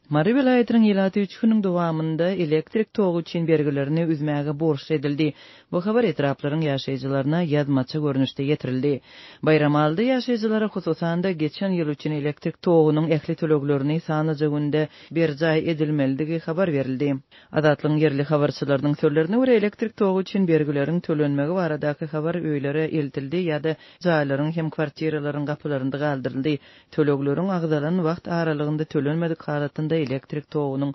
Mary welaýatynyň ilaty üç günüň dowamynda elektrik togy üçin bergilerini üzmäge borçly edildi. Bu habar etraplaryň ýaşaýjylaryna ýazmaça görnüşde ýetirildi. Baýramalyda ýaşaýjylara, hususan-da, geçen ýyl üçin elektrik togunyň ähli töleglerini sanlyja günde berjaý edilmelidigi habar berildi. Azatlygyň ýerli habarçylarynyň sözlerine görä, elektrik togy üçin bergileriň tölenmegi baradaky habar öýlere eltildi ýa-da jaýlaryň hem kwartiralaryň gapylarynda galdyryldy. Tölegleriň agzalan wagt aralygynda tölenmedik halatynda elektrik togunyň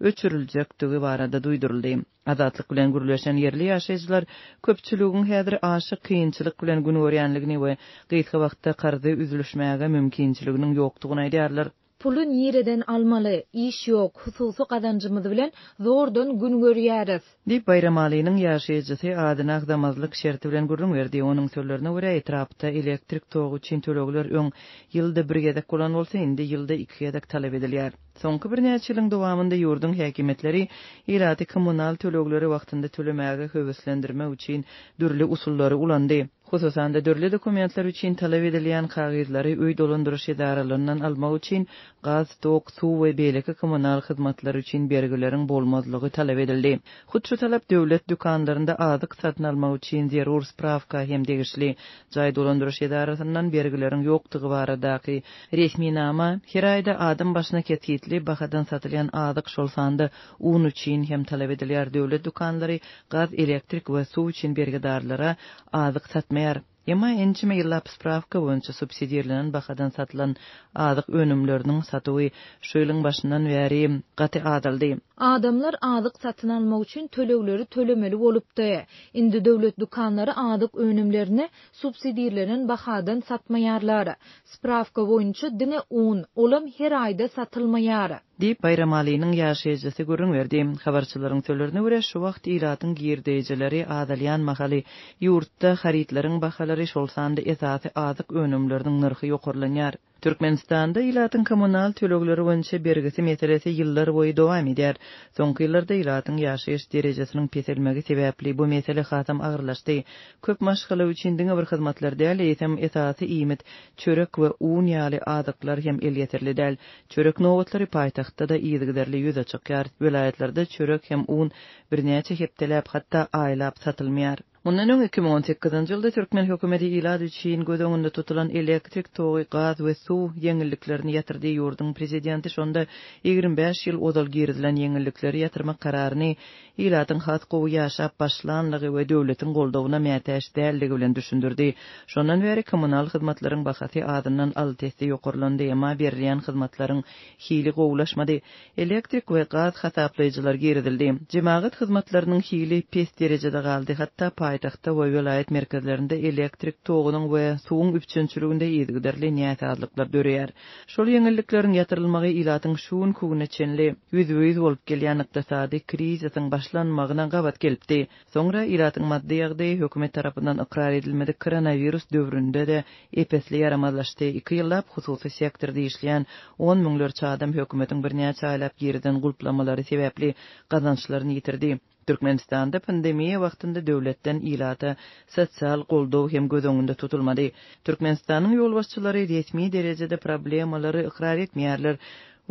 öçüriljekdigi barada duýduryldy. Azatlyk bilen gürleşen ýerli ýaşaýjylar köpçüligiň häzir aşa kynçylyk bilen gün görýänligini we gysga wagtda karzy üzlüşmäge mümkinçiliginiň ýokdugyny aýdýarlar. Puly nireden almaly? Iş ýok, hususy gazanjymyz bilen zordan gün görýäris. Diýip, Baýramalynyň ýaşaýjysy adyny agzamazlyk şerti bilen gürrüň berdi. Onuň sözlerine görä, etrapda elektrik togy üçin tölegler öň ýylda bir gezek bolan bolsa, indi ýylda iki gezek talap edilýär. Soňky birnäçe ýylyň dowamynda ýurduň häkimiýetleri ilaty kommunal tölegleri wagtynda tölemäge höweslendirmek üçin dürli usullary ulandy. Hususan-da, dürli dokumentler üçin talap edilýän kagyzlary öý dolandyryş edaralaryndan almak üçin gaz, tok, suw we beýleki kommunal hyzmatlar üçin bergileriň bolmazlygy talap edildi. Hut şu talap döwlet dükanlarynda azyk satyn almak üçin zerur sprawka hem degişli. Jaý dolandyryş edarasyndan bergileriň ýokdugy baradaky resminama her aýda adam başyna kesgitli bahadan satylýan azyk, şol sanda un üçin hem talap edilýär. Döwlet dükanlary gaz, elektrik we suw üçin bergidarlara azyk satmaýar. Emma ençeme ýyllap sprawka boýunça subsidirlenen bahadan satylan azyk önümleriniň satuwy şu ýylyň başyndan bäri gaty azaldy. Adamlar azyk satyn almak üçin tölegleri tölemeli bolupdy. Indi döwlet dükanlary azyk önümlerini subsidirlenen bahadan satmaýarlar. Sprawka boýunça diňe un, olam her aýda satylmaýar. Diýip, Baýramalynyň ýaşaýjysy gürrüň berdi. Habarçylaryň sözlerine görä, şu wagt ilatyň girdeýjileri azalýan mahaly ýurtda harytlaryň bahalary, şol sanda esasy azyk önümleriniň nyrhy ýokarlanýar. Türkmenistanda ilatyň kommunal tölegleri boýunça bergisi meselesi ýyllar boýy dowam edýär. Soňky ýyllarda ilatyň ýaşaýyş derejesiniň peselmegi sebäpli bu mesele hasam agyrlaşdy. Köp maşgala üçin diňe bir hyzmatlar däl, eýsem esasy iýmit, çörek we un ýaly azyklar hem elýeterli däl. Çörek nobatlary paýtagtda-da yzygiderli ýüze çykýar. Welaýatlarda çörek hem un birnäçe hepdeläp, hatda aýlap satylmaýar. Mundan öň, 2018-nji ýylda türkmen hökümeti ilat üçin göz öňünde tutulan elektrik togy, gaz we suw ýeňilliklerini ýatyrdy. Ýurduň prezidenti şonda 25 ýyl ozal girizilen ýeňillikleri ýatyrmak kararyny ilatyň has gowy ýaşap başlanlygy we döwletiň goldawyna mätäç däldigi bilen düşündirdi. Şondan bäri kommunal hyzmatlaryň bahasy azyndan alty esse ýokarlandy, emma berilýän hyzmatlaryň hili gowulaşmady. Elektrik we gaz hasaplaýjylar girizildi. Jemagat hyzmatlarynyň hili pes derejede galdy, hatda paýtagtda we welaýat merkezlerinde elektrik togunyň we suwuň üpjünçiliginde yzygiderli näsazlyklar döreýär. Şol ýeňillikleriň ýatyrylmagy ilatyň şu günki güne çenli ýüzbe-ýüz bolup gelýän ykdysady krizisiň başlanmagyna gabat gelipdi. Soňra ilatyň maddy ýagdaýy hökümet tarapyndan ykrar edilmedik koronawirus döwründe-de ep-esli ýaramazlaşdy. Iki ýyllap hususy sektorda işleýän on müňlerçe adam hökümetiň birnäçe aýlap girizen gulplamalary sebäpli gazançlaryny ýitirdi. Türkmenistanda pandemiýa wagtynda döwletden ilata sosial goldaw hem göz öňünde tutulmady. Türkmenistanyň ýolbaşçylary resmi derejede problemalary ykrar etmeýärler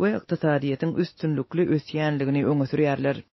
we ykdysadyýetiň üstünlikli ösýänligini öňe sürýärler.